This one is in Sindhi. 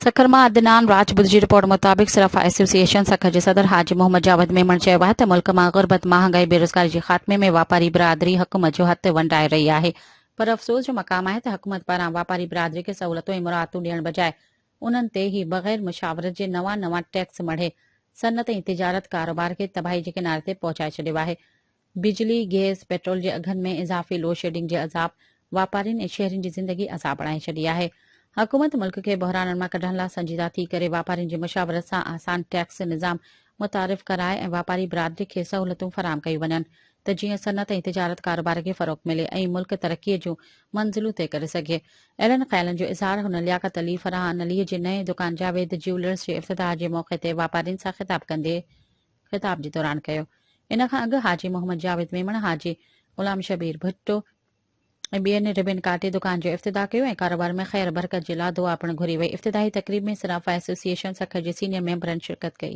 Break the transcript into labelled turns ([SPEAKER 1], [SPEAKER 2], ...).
[SPEAKER 1] سکر مان عدنان راجپوت جي رپورٽ مطابق صرافا ايسوسيئيشن سکر جي صدر حاجي محمد جاويد ميمڻ چيو آهي ته ملڪ مان غربت، مهانگائي، بيروزگاري جي خاتمي ۾ واپاري برادري حڪومت جو هٿ ونڊائي رهي آهي پر افسوس جو مقام آهي ته حڪومت پاران واپاري برادري کي سهولتون ۽ مراعتون ڏيڻ بجاء انهن تي ئي بغير مشاورت جي نوان نوان ٽيڪس مڙهي صنعت ۽ تجارت ڪاروبار کي تباهي جي ڪناري تي پهچائي ڇڏيو آهي. بجلي، گئس، پيٽرول جي اگهن ۾ اضافي لوڊشيڊنگ جي عذاب واپارين ۽ شهرين جي زندگي عذاب بڻائي ڇڏي آهي. حڪومت ملڪ کي بحرانن مان ڪڍڻ لا سنجيده ٿي ڪري واپارين جي مشاورت سان آسان ٽيڪس نظام متعارف ڪرائي ۽ واپاري برادري کي سهولتون فراهم ڪيون وڃن ته جيئن صنعت ۽ تجارت ڪاروبار کي فروغ ملي ۽ ملڪ ترقي جون منزلون طئي ڪري سگهي. اهڙن خيالن جو اظهار هن لياقت علي فرحان علي جي نئين دڪان جاويد جيولرز جي افتتاح جي موقعي تي واپارين سان خطاب ڪندي خطاب جي دوران ڪيو. ان کان اڳ حاجي محمد جاويد ميمڻ، حاجي غلام شبير ڀٽو ۽ ٻين ربن ڪاٽي دڪان جو افتتاح ڪيو ۽ ڪاروبار ۾ خير برڪت جي لا دعا پڻ گهري وئي. افتتاحي تقريب ۾ صرافا ايسوسيئيشن سکر جي سينيئر ميمبرن شرڪت ڪئي.